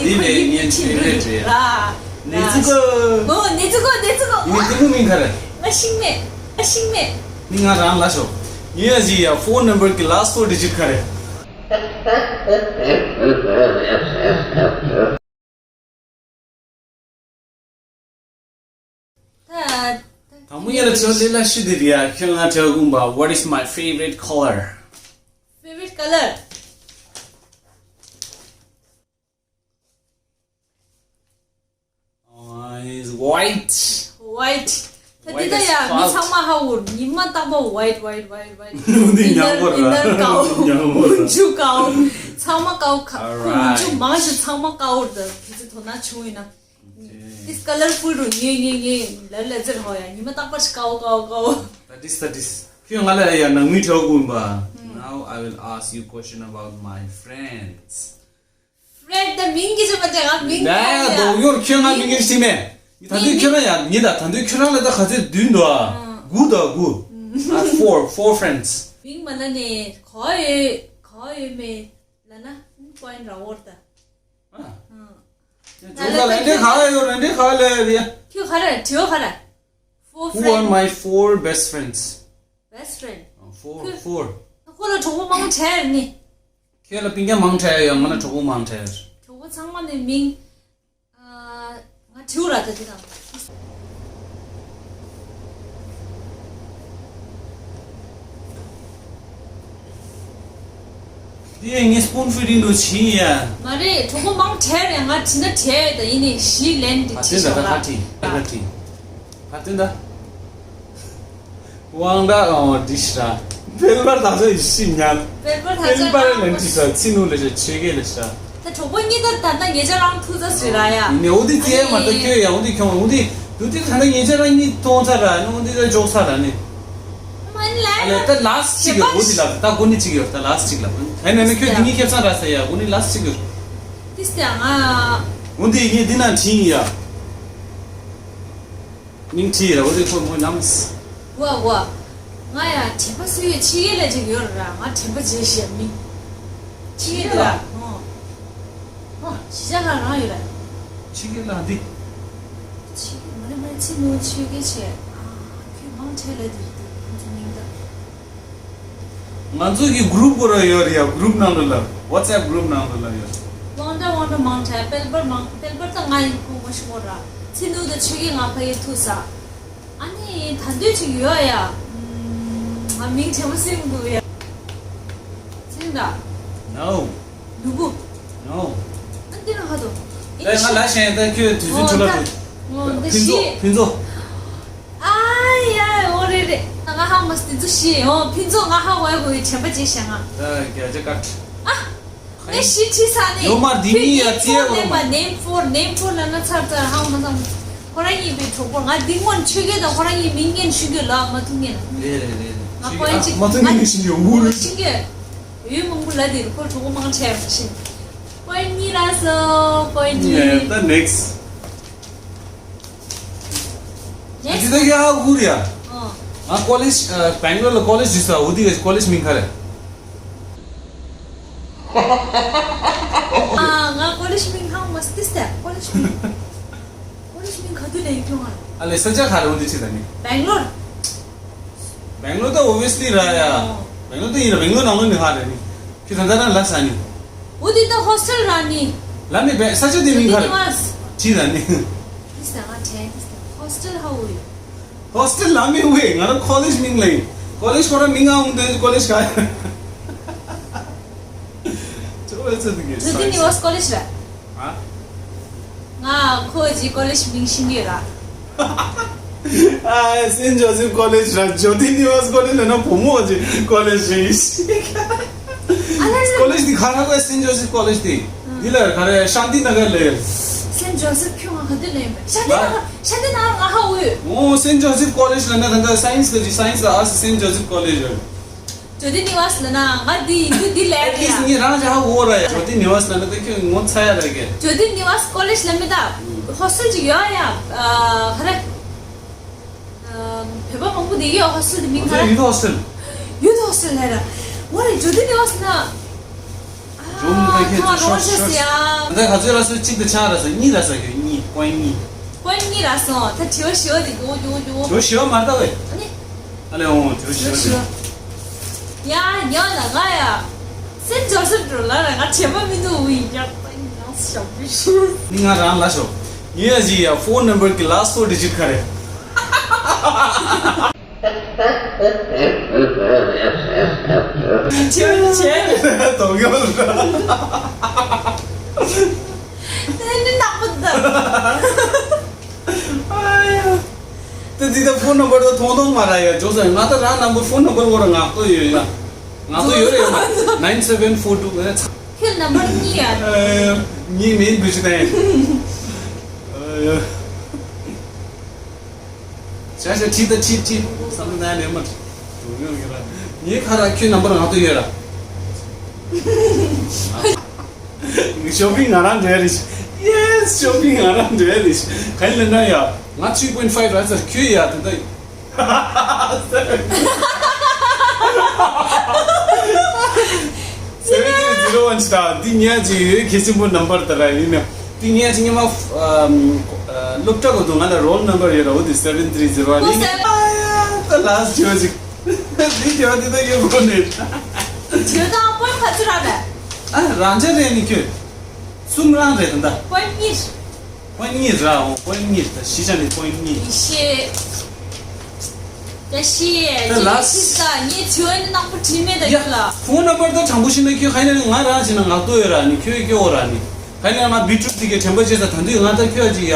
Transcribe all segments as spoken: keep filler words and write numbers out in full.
འདི་ནས་ངའི་ཕྲིན་རེད་རེད། ར། ནེ་ཙི་ཀོ། ཨོ་ནེ་ཙི་ཀོ་ནེ་ཙི་ཀོ། ཡིན་ནི་ཏི་ཀུ་མིང་ག་རེ། ང་ཤིང་མེད། ང་ཤིང་མེད། ནི་ང་རང་ལ་ཤོག་ཡིན་ཡ་ཞིག་ཡ་ཕོན་ནམ་བར་གི་last four digit ག་རེ། ད་དང་པོ་ཡ་ལ་ཆོ་ལེ་ལ་ཤི་དེ་རེད་ཡ། ཁྱོད་ང་ཆོ་གུམ་པ། What is my favorite color? Favorite color? Uh, is white. White. ད་འདི་ད་ཡ་མི་ཚང་མ་ཧ་འུར་ཉི་མ་རྟག་པ་white white white white། འདི་ཉམས་པོ་ར། ཨིན་ནར་ཀའོ། ཉམས་པོ་ར། འུར་ཆུ་ཀའོ། ཚང་མ་ཀའོ་ཁ། འུར་ཆུ་མང་ཞིག་ཚང་མ་ཀའོ་ར། ད་ཁྱེད་ཚོ་དོ་སྣང་བྱུང་ཡིན་ན། This colorful རུ་ངེ་ངེ་ངེ་ལ་ལ་ཟེར་ཧོ་ཡ་ཉི་མ་རྟག་པར་ཀའོ་ཀའོ་ཀའོ། That is, that is. ཁྱོད་ང་ལ་ཡ་ནང་མི་ཁྲའོ་གུན་པ། Now I will ask you question about my friends. Friend ད་མིང་གི་ཅི་མ་དེ་ང་མིང་ལ་ཡ་ད་ཡོར་ཁྱོད་ང་མིང་གི་ཤི་མེ། ད་དུས་ཁྱོད་རང་ཡ་ངེ་ད་ད་དུས་ཁྱོད་རང་ལ་ད་ག་ཚོད་བདུན་འདུག་ཨ། དགུ་དང་དགུ། Four, four friends. མིང་མ་ལ་ནས་ག་ཡོད་ག་ཡོད་མེད་ལ་ན་point ར་འོར་ད། ཨ། ཨ། ཁྱོད་ལ་ལན་འདྲེ་ག་ལ་ཡོད་ལན་འདྲེ་ག་ལ་ཡོད་རེད། ཁྱོད་ག་རེ་དྲི་བ་ག་རེ། Four friends. Who are my four best friends? Best friend. Four, four. ཁོ་ལ་གྲོགས་པོ་མང་ཆེ་ནི། ཁྱོད་ལ་སྤུན་ཀྱག་མང་ཆེ་ཡོད། ང་ལ་གྲོགས་པོ་མང་ཆེ་ཡོད། གྲོགས་པོ་ཚང་མ་ནི་མིང་། ཨ། ང་དྲིའུ་ར་ད་དེ་དང་། དེ་ངས་spoon feeding འདུག་བྱིན་ཡ། མ་རེད་གྲོགས་པོ་མང་དྲགས་རེད། ང་དྲིས་ན་དྲགས་ད་ཡིན་ནི་ཞིག་ལན་དེ་ཨ་དྲིས་དེ་ད་ཤོག་ད་ལ། ཁ་དྲིས་ད་ཁ་དྲིས། ཁ་དྲིས་ད། དབང་ད་ཨོ་དྲིས་ར། དཔལ་འབར་ད་ཚོ་ཡིན་ཞིག་ཉན། དཔལ་འབར་ད་ཚོ་དཔལ་འབར་ལན་དྲིས་ས་ཚི་ནུ་ལས་ཤ་ཆོས་གེ་ལས་ཤ། ད་གྲོགས་པོ་གཉིས་ད་ད་ལྟ་ངེད་ཅག་རང་ཐུག་ས་ཟེར་ར་ཡ། ནི་འོ་དེ་ཙེ་མ་ད་ཁྱོད་ཡ་འོ་དེ་ཁྱོད་འོ་དེ་དུ་དེ་ད་ལྟ་ངེད་ཅག་རང་གཉིས་གཏོང་ཚར་ར་ནི་འོ་དེ་ད་འཇོག་ཚར་ར་ནི། མ་ནི་ལ་ཡ། ད་last གཅིག་གི་འོ་དེ་ལ་ད་འགོ་ནི་གཅིག་ཡོད་ད་last གཅིག་ལ། ཧེ་ནས་ནི་ཁྱོད་དེ་གཉིས་ཁྱེད་ཚང་ར་ས་ཡ་འོ་ནི་last གཅིག་ཡོད། དེ་སྟེ་ང་། འོ་དེ་ངས་འདི་ན་བྲིས་ཡ། མིང་བྲིས་ར་འོ་དེ་ཁོ་མོ་ནམས། ཝ་ཝ། ང་ཡ་དྲན་པ་གསོ་ཡས་ཕྱི་རྒྱལ་ལ་ཅིག་ཡོད་ར་ང་དྲན་པ་བརྗེད་ཤེས་མི། ཕྱི་རྒྱལ་ལ། ཨོ། ཨ། གཞིས་ཆགས་ལ་རང་ཡོད་ར། ཕྱི་རྒྱལ་ལ་འདི། ཕྱི་རྒྱལ་མ་རེད་མ་རེད་ཚེ་མོ་ཆོས་སྐད་ཆེ། ཨ། ཁྱོད་མང་ཆེ་ལ་འདིར་འདུག་ཁོང་ཚོ་མིང་ད། ང་ཚོ་གི་group སྐོར་ཡོད་རེད་ཡ། group ནང་ལ་ལ་WhatsApp group ནང་ལ་ལ་ཡོད། དབང་གྲགས་དབང་གྲགས་མང་དྲགས་དཔལ་འབར་མང་དཔལ་འབར་ད་ང་ཡི་ཁུག་མ་ཤོར་ར། ཚེ་ནུ་ད་ཆོས་ཀྱི་ང་ཕ་ཡི་ཐུག་ས། ཨ་ནི་ད་འདོད་ཅིག་ཡོད་ཡ། ང་མིང་དྲན་པ་སེམས་འདུག་ཡ། ཚེ་ནུ་ད། No. ནུ་བུ། No. ཨ་འདི་ན་ཧ་དོ། ད་ང་ལ་ཤེས་ད་ཁྱོད་དུས་ཚོད་འཕྲོ་ལ་འགྲོ། ཕུན་ཚོགས་ཕུན་ཚོགས། ཨ་ཡ་འོ་རེད་རེད། ང་ཧ་མ་སི་དེ་ཚོ་ཤེས་ཨོ་ཕུན་ཚོགས་ང་ཧ་གོ་ཡ་གོ་ཡི་དྲན་པ་བརྗེད་ཤག་ང་། ད་རྒྱ་ཆེ་ཀ་ཊ། ཨ། ངས་ཤི་ཁྲི་ས་ནས། ཡོ་མ་འདི་མི་ཡ་ཙེ་ཡོ་མ། Name four name four ལ་ན་ཚར་ཚར་ཧ་མ་སང་། ཁོ་རང་གཉིས་པའི་གྲོགས་པོ་ང་འདི་སྔོན་ཆོས་སྐད་དང་ཁོ་རང་གཉིས་མིང་ངན་ཤི་གི་ལ་མ་ཐུག་ངན། རེད་རེད་རེད། ང་པོ་ཡིན་ཅིག་མ་ཐུག་ངན་ཤི་གི་འུ་རེད། ཤི་གི་ཡོད་མང་པོ་ལ་དེ་རུ་ཁོ་གྲོགས་པོ་མང་ཆེ་ཡ་མ་ཤི། པོ་ཡིན་གཉིས་ལ་སོ་པོ་ཡིན་གཉིས། ད་next. Next. འདི་ད་ཡ་ཧ་གུ་ར་ཡ། ཨོ། ང་ཀོ་ལེཇ་ཨ་སྦེང་ལོར་ལ་ཀོ་ལེཇ་འདི་ས་འོ་དེ་ག་ཀོ་ལེཇ་མིང་ག་རེ། ཨ་ང་ཀོ་ལེཇ་མིང་ཧང་མ་སི་ཏི་སྟེ་ཀོ་ལེཇ་མིང་། ཀོ་ལེཇ་མིང་ག་དུས་ལེན་ཁྱོད་ང་། ཨ་ལེ་ས་ཆ་ག་རེ་འོ་དེ་ཅི་ད་ནི། སྦེང་ལོར། སྦེང་ལོར་ད་obviously ར་ཡ། ཨོ། སྦེང་ལོར་ད་ཡིན་ར་སྦེང་ལོར་ནང་ལོགས་ནས་ཧ་རེད་ནི། ཁྱོད་ད་ལྟ་རང་ལ་ས་ནི། འོ་དེ་ད་ཧོ་སི་ཊེལ་ར་ནི། ལ་མི་བེ་ས་ཆ་དེ་མིང་ག་རེ། ཅི་ད་ནི། ཏི་སྟེ་ང་དྲན་ཏི་སྟེ་ཧོ་སི་ཊེལ་ཧ་འོ་ཡོད། ཧོ་སི་ཊེལ་ལ་མི་འོས། ང་རང་ཀོ་ལེཇ་མིང་ལ་ཡིན། ཀོ་ལེཇ་ཁོ་རང་མིང་ང་འོང་དེ་ཀོ་ལེཇ་ག། ཅོ་ཨེ་ཚོ་དེ་གི་ཇོ་ཏི་ནི་ཝར་སི་ཀོ་ལེཇ་ར། ཨ། ང་ཁོ་ཇི་ཀོ་ལེཇ་མིང་ཤིང་གི་ར། ཨ་སེན་ཇོ་སེབ་ཀོ་ལེཇ་ར་ཇོ་ཏི་ནི་ཝར་སི་ཀོ་ལེཇ་ལ་ན་བུ་མོ་ཇི་ཀོ་ལེཇ་རེད། ཨ་ལ་ཀོ་ལེཇ་དེ་ག་ར་གོ་སེན་ཇོ་སེབ་ཀོ་ལེཇ་དེ། འདི་ལ་ག་རེ་ཤཱན་ཏི་ན་གར་ལ་ཡོད། སེན་ཇོ་སེབ་ཁྱོད་ང་ག་དུས་ལ་ཡོད་པ། ཤཱན་ཏི་ན་གར་ཤཱན་ཏི་ན་གར་ང་ཧ་འོས། ཨོ་སེན་ཇོ་སེབ་ཀོ་ལེཇ་ལ་ན་ད་ལྟ་སའེན་སི་ལ་ཇི་སའེན་སི་ལ་ཨ་སེན་ཇོ་སེབ་ཀོ་ལེཇ་ཡོད། ཇོ་ཏི་ནི་ཝར་སི་ལ་ན་ང་འདི་ཡིན་དུས་འདི་ལ་ཡོད་ཡ། ངས་རང་ཅག་ཧ་འོ་ར་ཡ། ཇོ་ཏི་ནི་ཝར་སི་ལ་ན་ད་ཁྱོད་ངོ་ཚ་ཡ་ར་གི། ཇོ་ཏི་ནི་ཝར་སི་ཀོ་ལེཇ་ལ་མི་ད་ཧོ་སི་ཊེལ་ཅིག་ཡོད་ཡ། ཨ་ག་རེ། བོད་པ་མང་པོ་བསྡད་ཡོད་ཧོ་སི་ཊེལ་དེ་མིང་ག་རེ། ཡུཐ་ཧོ་སི་ཊེལ། ཡུཐ་ཧོ་སི་ཊེལ་ལ་ར། འོ་རེད་ཇོ་ཏི་ནི་ཝར་སི་ན། ཨ། ཨ་ཁྱོད་ཚོ་ཤོར་ཤོར། ད་ག་ཚོད་རག་སོང་། གཅིག་དང་ཆ་རག་སོང་། གཉིས་རག་སོང་། ཁྱོད་གཉིས། པོ་ཡིན་གཉིས། པོ་ཡིན་གཉིས་རག་སོང་། ད་དྲི་བ་ཞི་བ་དེ་མགྱོགས་མགྱོགས་མགྱོགས། དྲི་བ་ཞི་བ་མ་རེད་ད་ཝེ། ཨ་ནི། ཨ་ལས་འོང་། དྲི་བ་ཞི་བ་དྲི་བ་ཞི་བ། ཡ་ཉོ་ན་ང་ཡ། སེམས་འཇོག་སེམས་འགྲོ་ལ་ར་ང་བྱེད་པ་མི་འདུག་ཡིན་ཀྱང་ཡང་ཞབས་ཞུ། ནི་ང་རང་ལ་ཤོག་ཡིན་ཡ་ཞིག་ཡ། ཕོན་ནམ་བར་གི་ལ་སི་ཊི་ཕོར་ཌི་ཇི་ཊི་ག་རེ། བྱེད་བྱེད། དོ་གཡོལ་ར། ནི་ནག་པོ་འདུག་ཨ་ཡ། ད་འདི་ད་ཕོན་ནམ་བར་ད་མཐོང་མཐོང་མ་ར་ཡ། ཇོ་ས་ང་ད་རང་ནམ་བར་ཕོན་ནམ་བར་བོ་ར་ངག་ཏོ་ཡོད་ཡ། ང་ཚོ་ཡོད་རེད་མ། nine seven four two། ཁྱོད་ནམ་བར་གཉིས་ཡ། གཉིས་མིན་བུ་ཅི་ནས། ཤ་ཤ་ཁྲིད་ད་ཁྲིད་ཁྲིད། བསམ་བློ་ནས་མ། ངའི་ཁ་ར་ཁྱོད་ནམ་བར་ང་ཚོ་ཡོད་ར། ཤོ་པིང་ང་རང་འདྲ་རེད། Yes, ཤོ་པིང་ང་རང་འདྲ་རེད། ག་ཡིན་ལ་ན་ཡ། ང་three point five ར་ཟེར། ཁྱོད་ཡ་དེ་འདྲ། Seven three zero one ཅི་ད། འདི་ཉག་ཅིག་ཡོད། གལ་ཆེན་པོ་ནམ་བར་ད་ར་ཡིན་ན། འདི་ཉག་ཅིག་ཉི་མ་ཨམ་སློབ་གྲྭ་གོ་དུ་ང་ལ་roll number ཡོད་ར། འོ་དེ་seven three zero one ཨོ་ཡིན། ད་last ཅོ་ཅིག་འདི་ཅོ་འདི་ད་ཡོད་གོ་ནི། ཇོ་དང་པོ་ཁ་ཚུར་ར་བས། ཨ་རང་ཅག་རེད་ནི་ཁྱོད། གསུམ་རང་རེད་ད། པོན་གཉིས། པོན་གཉིས་ར། འོ་པོན་གཉིས་ད། གཞིས་ཆགས་ནི་པོན་གཉིས། ཡེ་ཤེས། བཀྲ་ཤིས། ད་ལ་ཡེ་ཤེས་ད་ངས་དྲི་བ་ནི་ནག་པོ་དྲིས་མེད་ད་ཡ། ཁྱོད་ལ། ཕོན་ནམ་བར་ད་དྲང་པོ་ཤེས་ན་ཁྱོད་ག་ནས་ང་རང་བྱས་ན་ངག་ཏོ་ཡོད་ར་ནི། ཁྱོད་སྐྱོ་བོ་ར་ནི། ག་ནས་ང་བི་ཊི་རུཊ་དེ་གའི་དྲན་པ་བརྗེད་ས། ད་དུས་ང་ད་ཁྱོད་ཅིག་ཡ།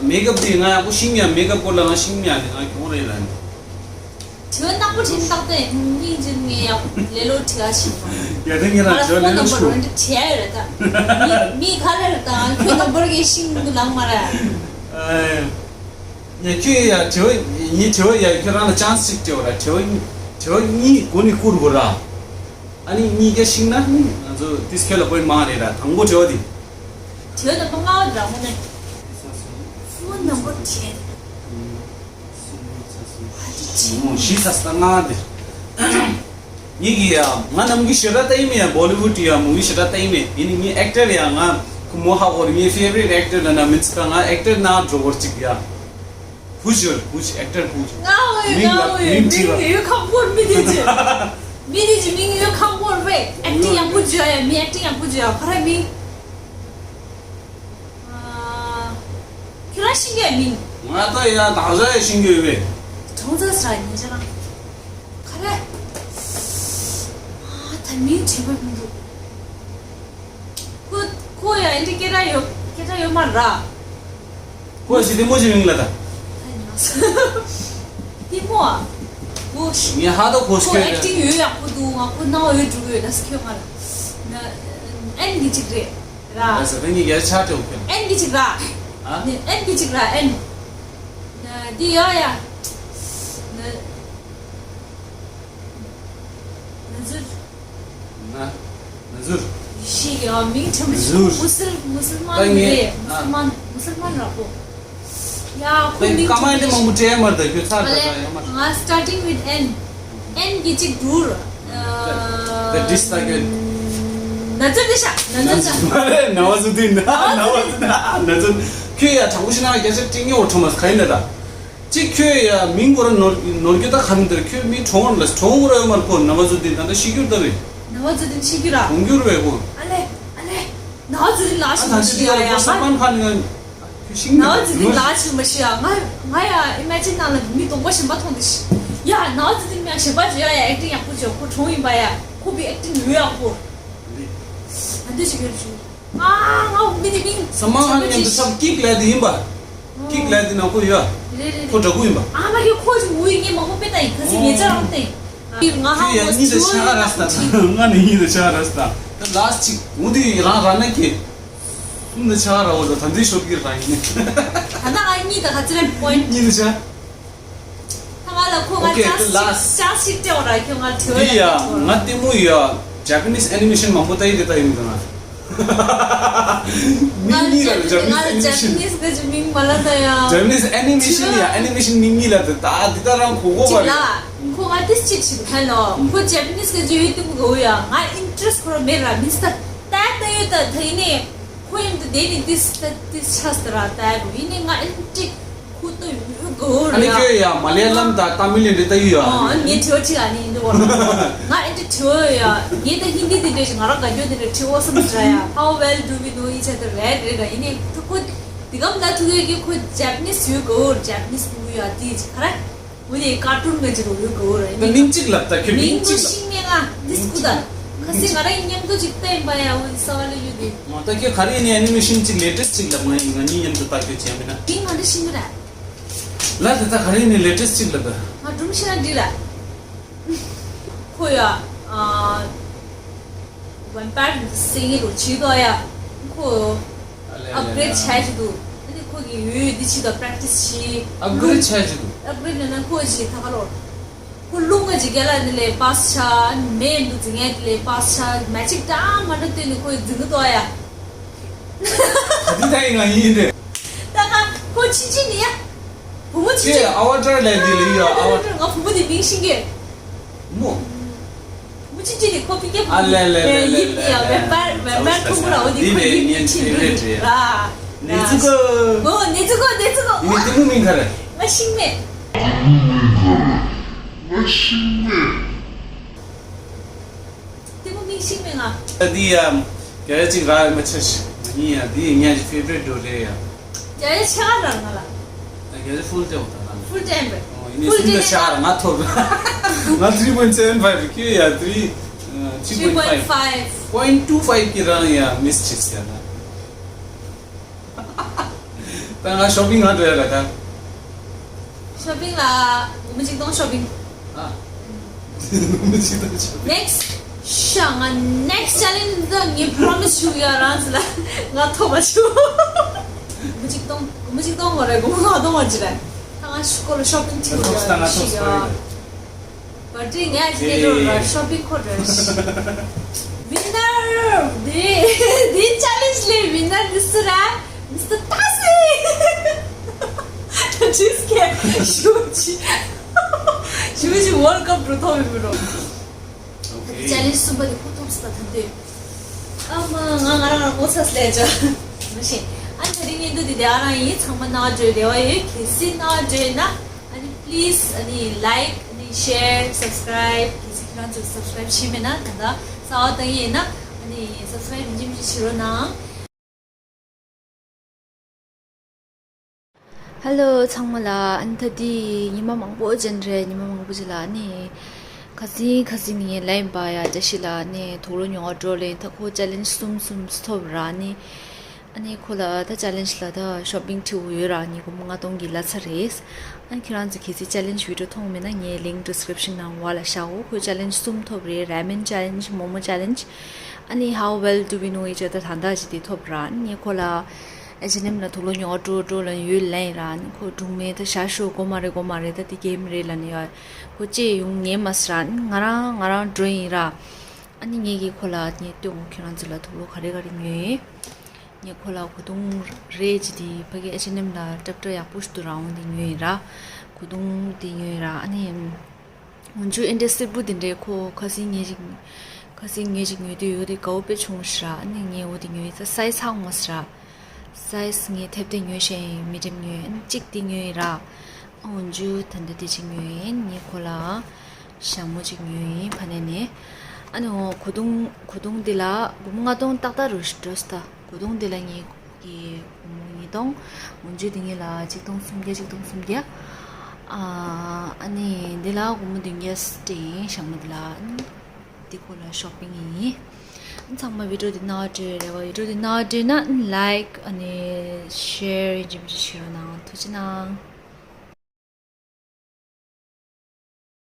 མེག་ཨབ་དེ་ང་ཡག་པོ་ཤེས་ཡ། མེག་ཨབ་སྐོར་ལ་ང་ཤེས་ཡ་ནི་ང་གྱོང་རེད་ར་ནི། དྲི་བ་ནག་པོ་དྲིས་ནག་ཏེ་སྙིང་རྗེ། ངས་ཡག་ལེ་ལོ་དྲི་བ་ཞིག་ཡ། ད་ངས་རང་ང་ལ་དྲི་བ་ལེ་ལོ་ཕོན་ནམ་བར་ཞུ། འོན་ཏེ་བྲིས་ཡ་ཡོད་རེད་ད། མི་མི་ག་རེ་རེད་ད། ཁྱོད་ནམ་བར་གྱི་ཤིང་དུ་ལངས་མ་རེད། ཨེ། ཡ་ཁྱོད་ཡ་དྲི་བ་ངའི་དྲི་བ་ཡ། ཁྱོད་རང་ལ་ཅན་སི་ཅིག་སྤྲད་པ་ར། དྲི་བ་དྲི་བ་གཉིས་མགོ་ནས་བསྐུར་དགོས་ར། ཨ་ནི་གཉིས་ཀ་ཤིང་ན་ང་ཚོ་ཏིས་ཁྱོད་ལ་པོན་མང་རེད་ར། དང་པོ་དྲི་བ་དེ། དྲི་བ་དང་པོ་ལྔ་བ་དེ་ར་མོ་ནས། ཕོན་ནམ་བར་བྲིས། ཨ་ཏི་བྲིས། མོ་ཤི་ས་ས་ལྔ་བ་དེ། ངེད་ཀྱི་ཡ་ང་ནམ་གྱི་ཞེ་དྲག་ལྟ་ཡི་མེད་ཡ། བོ་ལི་ཝུཌ་ཡ་མུ་བི་ཞེ་དྲག་ལྟ་ཡི་མེད། ཡིན་ནི་ངའི་ཨེག་ཊར་ཡ་ང་ཁོ་མོ་ཧ་གོ་རེད། ངའི་ཕེ་ཝ་རིཊ་ཨེག་ཊར་ན་ན་མིན་ཙི་ཀ་ང་ཨེག་ཊར་ན་འགྲོ་གོ་ཅིག་ཡ། Who's your, who's actor, who's? ང་འོ་ཡོད། མིང་ང་ལ་འོ་ཡོད། མིང་དྲིས་པ། མིང་ཡོད་ཁམ་པོར་མི་དེ་ཅི། མི་དེ་ཅི་མིང་ཡོད་ཁམ་པོར་བས། ཨེག་ཊིང་ཡག་པོ་བྱོས་ཡ། མི་ཨེག་ཊིང་ཡག་པོ་བྱོས་ཡ། ཁོ་ར་མིང་། ཨ། ཁྱོད་རང་ཤེས་ཀྱི་ཡོད་མིང་། ང་ད་ཡ་དག་ས་ཡ་ཤེས་ཀྱི་ཡོད་པས། གྲོང་ཚོ་ས་ཉེ་ཆར་རང་། ག་རེ། ཨ་ད་མིང་དྲན་པ་མི་འདུག་ཁོ་ཁོ་ཡ་ཨེ་འདྲ་སྐད་གྲགས་ཡོད་སྐད་གྲགས་ཡོད་མ་ར། ཁོ་ཞི་བདེ་མོ་ཞིག་མིང་ལ་ད། ལྟད་མོ་ཨ། ཁོ་ངས་ཧ་ད་ཁོ་ཁོ་སྐད་ཨེག་ཊིང་ཡོད་ཡག་པོ་འདུག་ང་ཁོ་སྣང་བ་ཡོད་འགྲོ་གི་ཡོད། ད་སི་ཁྱོད་ང་ལ་ན་ཨན་གྱི་ཅིག་རེད། ར། ཨ་ས་ད་ངས་རྒྱལ་ཆ་སྤྲད་ཁྱོད། ཨན་གྱི་ཅིག་ར། ཨ། ནི་ཨན་གྱི་ཅིག་ར་ཨན། ན་འདི་ཡོད་ཡ། ན་ན་ཟུར། ན་ན་ཟུར། ཤི་ཡ་མིང་ཆེན་པོ་ཞིག་ཟུར། མུ་སིལ་མུ་སིལ་མན་ད་ངས་རེད། མུ་སིལ་མན་མུ་སིལ་མན་ར་པོ། ཡ་ཁོ་ད་མིང་ཀ་མ་ཆེན་པོ་དེ་མང་པོ་ཞིག་སྤྲད་མ་རེད། ད་ཁྱོད་ཚར་ད་ད་ཡ་མ་ང་starting with N། ཨན་གྱི་གཅིག་འགྲུར། ད་ཌིས་ད་གི། ན་ཚོད་དེ་ཤ་ན་ཚོད་ཤ། ན་བ་ཟུ་དི་ན་ན་བ་ཟུ་དི་ན་ན་ཚོད། ཁྱོད་ཡ་དྲང་པོ་ཤི་ན་རྒྱ་ཆེ་ཏིང་ཉོ་ཁྲོ་མ་ཁ་ཡིན་ད་ད། གཅིག་ཁྱོད་ཡ་མིང་གོ་ར་ནོར་ནོར་རྒྱུ་ད་ཁ་མི་འདིར་ཁྱོད་མི་གྲོང་ལ་གྲོང་གོ་ར་ཡོད་མ་ཁོ་ན་བ་ཟུ་དི་ད་ད་ཤི་རྒྱུར་ད་བས། ན་བ་ཟུ་དི་ཤི་རྒྱུ་ར། གྲོང་རྒྱུར་བས་ཁོ། ཨ་ལེ་ཨ་ལེ། ན་བ་ཟུ་དི་ལ་ཨ་ཤི་ད་མ་ཤི་ཤི་ཡ་ཡ་ཡ་ཡ་ས་མ་མན་ཁ་ནི། ཤིང་ན་བ་ཟི་ལི་ལ་ཆི་མ་ཤི་ཡ། ང་ང་ཡ་ཨི་མེ་ཇིན་ནང་ལ་མི་གདོང་པ་གཞན་པ་མཐོང་དུ་ཤི་ཡ། ན་བ་ཟི་ལི་མི་ཡ་གཞན་པ་བྱོས་ཡ། ཡ་ཨེག་ཊིང་ཡག་པོ་བྱོས། ཁོ་གྲོང་ཡིན་པ་ཡ། ཁོ་བི་ཨེག་ཊིང་ཡོད་ཡག་པོ། ང་འདི་ཞིག་ཡོད་ཞུ། ཨ་ང་མི་དེ་མིང་ས་མ་ཧ་ནི་ཉམས་དུ་ཆབ་ཀིག་ལས་དེ་ཡིན་པ། ཀིག་ལས་དེ་ན་ཁོ་ཡོད། རེད་རེད་ཁོ་རེད། འདྲ་པོ་ཡིན་པ། ཨ་མ་གི་ཁོ་ཅི་མུ་ཡི་ངས་མང་པོ་དཔེ་ལྟ་ཡིན། ཁ་སི་ངེད་ཅག་རང་བལྟས། ང་ཧ་ཁོ་ཡ་གཉིས་དེ་ཆ་ག་ར་སྟ། ང་ནི་གཉིས་དེ་ཆ་ག་ར་སྟ། ད་ལ་སི་ཊི་ཅིག་འུ་དེ་རང་ར་ན་ཀེ། གསུམ་དེ་ཆ་ར་འོ་ད་ད་འདི་ཤོར་གི་རང་ཡིན། ད་ལྟ་ང་གཉིས་དང་ཁ་ཚིག་རེ་པོ་ཡིན་ཊི། གཉིས་དེ་ཆ། ད་ང་ལ་ཁོ་ང་ཨོ་ཀེ། ཅག་ཏུ་ལ་ཅག་ཅིག་སྤྲད་འོ་ར་ཁྱོད་ང་དྲི་བ་འདི་ཡ་ཡ་ང་ལྟད་མོ་ཡ་ཇ་པ་ནིས་ཨེ་ནི་མེ་ཤན་མང་པོ་ལྟ་ཡི་དེ་ལྟ་ཡི་མི་འདུག་ང་། མིང་གཉིས་ལ་ཇ་པ་ནིས་ཨེ་ནི་མེ་ཤིན། ཇ་པ་ནིས་གི་མིང་མ་ལ་ད་ཡ། ཇ་པ་ནིས་ཨེ་ནི་མེ་ཤིན་ཡ། ཨེ་ནི་མེ་ཤིན་མིང་གཉིས་ལ་ད་ད་འདི་ད་རང་གོ་གོ་བ་རེད། ཁོ་ང་ཏིས་ཅིག་ཞིག་ཧ་ལོ། ཁོ་ཇ་པ་ནིས་གི་ཇ་ཡོད་དེ་མོ་གོ་ཡ། ང་ཨིན་ཊ་རེ་སི་ཁོ་ར་མེད་ར། མིན་སི་ད་ད་ད་ཡོད་ད་ད་ཡིན་ནི། ཁོ་ཡིན་དུ་དེ་ནི་ཏིས་ད་ཏིས་ཆ་སི་ད་ར་ད་ཡ་གོ་ཡིན་ནི། ང་ཨིན་ཊ་ཁོ་ཏོ་ཡོད་གོ་ར་ཨ་ནི་ཡ། ཁྱོད་ཡ་མ་ལེ་ལམ་དང་ཏ་མིལ་ཡོད་རེད་ད་ཡོད་ཡ། ཨོ་ཨ་ནི་ངས་དྲི་བ་དྲིས་ཨ་ནི་ཡིན་དུ་གོ་ར། ང་ཨིན་ཊ་དྲི་བ་ཡ། ངས་ད་ཧིན་དི་དེ་འདྲ་ཞིག་ང་རང་ག་ཇོ་དེ་འདྲ་དྲི་བ་བསམ་ཟེར་ཡ། How well do we know each other? རེད་རེད་ར། ཡིན་ནི་ད་ཁོ་དེ་གམ་ད་ཐུག་ཡོད་ཀི། ཁོ་ཇ་པ་ནིས་ཡོད་གོ་ར། ཇ་པ་ནིས་ཕྲུ་གུ་ཡ་དེ་ཅིག་ག་ར། འོ་ནི་ཀར་ཊུན་ང་ཅིག་རོ་ཡོད་གོ་ར། ད་མིང་གཅིག་ལབ་ད་ཁྱོད་མིང་མིང་ངོ་གཅིག་ལབ། ཤིང་མེ་ང་དིས་ཀུ་ད། ཁ་སེ་ང་རང་མཉམ་དུ་ཅིག་ལྟ་ཡིན་པ་ཡ། འོ་ནི་ས་བ་ལ་ཡོད་དེ། ང་ད་ཁྱོད་ག་རེ་ཡིན་ནི་ཨེ་ནི་མེ་ཤིན་གཅིག་ལེ་ཊེ་སི་གཅིག་ལབ། ང་ཡིན་ང་གཉིས་མཉམ་དུ་ལྟ་ཁྱོད་བྱས་མིན་ན། མིང་ང་འདི་ཤིང་མེ་ར། ལ་དེ་ད་ག་རེ་ཡིན་ནི་ལེ་ཊེ་སི་གཅིག་ལབ་ད། ང་སྒྲུང་ཤེས་ན་འགྲིག་ལ། ཁོ་ཡ། ཨ། ཝེམ་པར་སེང་གེ་རུ་བྱེད་དོ་ཡ། ཁོ་ཨབ་གི་རེ་ཌི་བྱས་ཀྱི་འདུག་ཨ་ནི་ཁོ་གི་ཡོད་ཡོད་འདི་བྱེད་དོ། པ་རེག་ཊི་སི་བྱེད། ཨབ་གི་རེ་ཌི་བྱས་ཀྱི་འདུག་ཨབ་གི་རེ་ཌི་ལབ་ན་ཁོ་ཅིག་ད་ག་ལོར། ཁོ་རླུང་ང་ཅིག་རྒྱ་ལ་འདི་ལས་པཱ་སི་ཆ་མེད་འདུག་འཛིང་ངས་འདི་ལས་པཱ་སི་ཆ་མ་ཅིག་ཀྲང་མ་འདྲ་བསྟན་ནས་ཁོ་འཛིང་གི་འདུག་ཡ། ད་འདི་ད་ཡིན་ང་ཡིན་རེད། ད་ང་ཁོ་ཕྱིན་ཕྱིན་ནི་ཡ། བུ་མོ་ཕྱིན་ཅེས་ཕྱིན། ཨ་བ་ཊར་ལས་འདི་ལ་ཡོད་ཨ་བ་ཊར། ང་བུ་མོ་འདི་མིང་ཤེས་ཀྱི། མོ། མུ་ཅི་ཅི་ནི་ཁོ་ཕི་ཀེ་ཨ་ལེ་ལེ་ལེ་ལེ་ཡིབ་ཡ། ཝེམ་པར་ཝེམ་པར་ཐུང་ར། འོ་དེ་ཁོ་ཡིབ་ཅི་རེད་ར། ནེ་ཙུ་ཀོ། ཨོ་ནེ་ཙུ་ཀོ་ནེ་ཙུ་ཀོ། ཡིན་ནི་དེ་མོ་མིང་ག་རེ། ང་ཤིང་མེ། ང་ཤིང་མེ། དེ་མོ་མིང་ཤིང་མེ་ང་། ད་འདི་ཡ་རྒྱ་ཡ་ཅིག་ར་མ་ཆ་ཤི་མ་ཡིན་ཡ། འདི་ཡ་ཉ་ཅི་ཕེ་ཝ་རེཊ་འགྲོ་རེད་ཡ། རྒྱ་ཡ་ཆ་ར་ང་ལ། རྒྱ་ཡ་ཕུལ་ཏེ་འོ་ད་ན། ཕུལ་ཊེམ་རེད། ཨོ་ཡིན་ནི་ཕུལ་ཊེམ་ཤིང་ད་ཆ་ར་ང་ཐོབ། ང་three point seven five ཁྱོད་ཡ་three three point five point two five གི་རང་ཡ་མིས་ཅིག་ཡ་ན། ད་ང་ཤོ་པིང་ང་འགྲོ་ཡ་ལ་ད། ཤོ་པིང་ལ་སྒོར་མོ་ཆིག་སྟོང་ཤོ་པིང་། ཨ། སྒོར་མོ་ཆིག་སྟོང་ཤོ་པིང་། ནེག་སི་ཊི་ཤ་ང་ནེག་སི་ཊི་ཆེ་ལེན་ཇི་ད་ངས་པོ་རོ་མི་སི་ཞུ་ཡ་རང་ཟེར་ལ་ང་ཐོབ་པ་ཆུ། སྒོར་མོ་ཆིག་སྟོང་སྒོར་མོ་ཆིག་སྟོང་གོ་རེད། སྒོར་མོ་ལྔ་སྟོང་བ་ཅི་རེད། ད་ང་ཤོ་ཀོ་ལ་ཤོ་པིང་ཆེ་ལེན་ཇི་ང་ཐོབ་ཤི་ཡ། བར་ཏི་ང་ཡི་ནེ་ཌོ་ར་ཤོ་པིང་ཁོ་ར་ཤི། ཝི་ནར། དེ་དེ་ཆེ་ལེན་ཇི་ལེ་ཝི་ནར་འདི་སུ་ར། མིས་ཊར་ཏཱ་སི། ཇིས་ཀེ་ཞུ་ཅི་ཞུ་ཅི་ཝོལ་ཀབ་རུ་ཐོབ་མི་རོ། ཆེ་ལེན་ཇི་གསུམ་པ་དེ་ཁོ་ཐོབ་སི་ད་ཐམ་དེ། ཨ་མ་ང་ང་རང་ང་ངོ་ཚ་སི་ལས་ཅོ། མ་ཤེས། ཨ་ད་རིང་ཡིན་དུ་དེ་དེ་ཨ་རང་ཡིན། ཚང་མ་ནང་འགྲོའི་རེ་བ་ཡོད། གལ་སྲིད་ནང་འགྲོས་ན། ཨ་ནི་པི་ལི་སི་ཨ་ནི་ལའིཀ་ཨ་ནི་ཤེར་སབ་སི་ཀ་རའིབ། གལ་སྲིད་ཁྱེད་རང་ཚོས་སབ་སི་ཀ་རའིབ་བྱས་མེད་ན་ད་ལྟ་གསར་པ་བཏང་ཡིན་ན་ཨ་ནི་སབ་སི་ཀ་རའིབ་མི་འཇིམ་ཅིག་བྱེད་རོགས་གནང་། ཧེ་ལོ་ཚང་མ་ལ། ཨ་ནི་ད་དེ་ཉི་མ་མང་པོ་ཅན་རེད། ཉི་མ་མང་པོ་ཅིག་ལ་ཨ་ནི་ཁ་སིང་ཁ་སིང་ནི་ངའི་ལ་ཡིན་པ་ཡ་བཀྲ་ཤིས་ལ་ཨ་ནི་དུག་ལོག་ཉོ་བ་འགྲོ་ལེན་ད་ཁོ་ཆེ་ལེན་ཇི་གསུམ་གསུམ་ཐོབ་ར་ཨ་ནི། ཨ་ནི་ཁོ་ལ་ད་ཆེ་ལེན་ཇི་ལ་ད་ཤོ་པིང་ཁྲིའུ་ཡོད་ར། ཨ་ནི་སྒོར་མོ་ལྔ་སྟོང་གི་གླ་ཆ་རེད། ཨ་ནི་ཁྱེད་རང་ཚོ་གལ་སྲིད་ཆེ་ལེན་ཇི་བི་ཌི་ཡོ་མཐོང་མེད་ན་ངས་ལིང་ཌི་སི་ཀི་རིབ་ཤན་ནང་བ་ལ་བཞག་གོ། ཁོས་ཆེ་ལེན་ཇི་གསུམ་ཐོབ་རེད། ར་མེན་ཆེ་ལེན་ཇི། མོ་མོ་ཆེ་ལེན་ཇི། ཨ་ནི་How well do we know each other ད་ལྟ་ཅི་དེ་ཐོབ་ར། ཨ་ནི་ཁོ་ལ་ཨེ་ཆི་ཨེན་ཨེམ་ལ་དུག་ལོག་ཉོ་བ་འགྲོ་འགྲོ་ལབ་ཡོད་ལན་ར། ཨ་ནི་ཁོ་སྒྲུང་མེད་ད་ཞར་ཞོག་དགོས་མ་རེད་དགོས་མ་རེད། ད་དེ་གེམ་རེད་ལབ་ནི་ཡ། ཁོ་ཅེས་ཡོང་ཉན་མ་སི་ར། ཨ་ནི་ང་རང་ང་རང་འགྲོ་ཡིན་ར། ཨ་ནི་ངས་ཀྱིས་ཁོ་ལ་ངས་སྟོན་གོ། ཁྱེད་རང་ཚོ་ལ་དུག་ལོག་ག་རེ་ག་རེ་ཉོས་ཡིན། ངས་ཁོ་ལ་གོས་ཐུང་རེད་ཅི་དེ་ཕ་གི་ཨེ་ཆི་ཨེན་ཨེམ་ལ་ཏྲབ་ཏྲ་ཡག་པོ་ཞིག་འདུག་ར། འོ་དེ་ཉོས་ཡིན་ར། གོས་ཐུང་དེ་ཉོས་ཡིན་ར། ཨ་ནི་འོན་ཆུ་ཨེ་འདྲ་སེར་པོ་དེ་འདྲའི་ཁོ་ཁ་སིང་ངས་ཅིག་ཁ་སིང་ངས་ཅིག་ཉོས་དུས་འོ་དེ་དགའ་བོ་དཔེ་བྱུང་ཞིག་ར། ཨ་ནི་ངས་འོ་དེ་ཉོས་ཡིན་ས་སའི་ཛི་ཧང་མ་སི་ར། སའི་ཛི་ངས་ཐེབས་དེ་ཉོས་ཤེས་ཡིན། མི་ཌི་ཡམ་ཉོས་ཡིན། གཅིག་དེ་ཉོས་ཡིན་ར། འོན་ཆུ་ད་འདི་དེ་ཅིག་ཉོས་ཡིན། ངས་ཁོ་ལ་ཞྭ་མོ་ཅིག་ཉོས་ཡིན་ཕ་ནས་ནས། ཨ་ནི་འོ་གོས་ཐུང་གོས་ཐུང་འདི་ལ་སྒོར་མོ་ལྔ་སྟོང་ཏག་ཏག་རུ་འགྲོ་སི་ད། གོས་ཐུང་འདི་ལ་ངས་ཀྱི་སྒོར་མོ་ཉིས་སྟོང་། འོན་ཆུ་འདི་ངས་ལ་ཆིག་སྟོང་སུམ་བརྒྱ་ཆིག་སྟོང་སུམ་བརྒྱ། ཨ་ནི་འདི་ལ་སྒོར་མོ་བདུན་བརྒྱ་སྤྲད་ཡིན་ཞྭ་མོ་འདི་ལ། འདི་ཁོ་ལ་ཤོ་པིང་ཡིན། ཚང་མ་བི་ཌི་ཡོ་འདི་ནང་འདྲེས་རེ་བ། བི་ཌི་ཡོ་འདི་ནང་འདྲེས་ན་ལའིཀ་ཨ་ནི་ཤེར་ཡིན་ཅིག་མིན་ཅིག་བྱེད་རོགས་གནང་། ཐུགས་རྗེ་གནང་།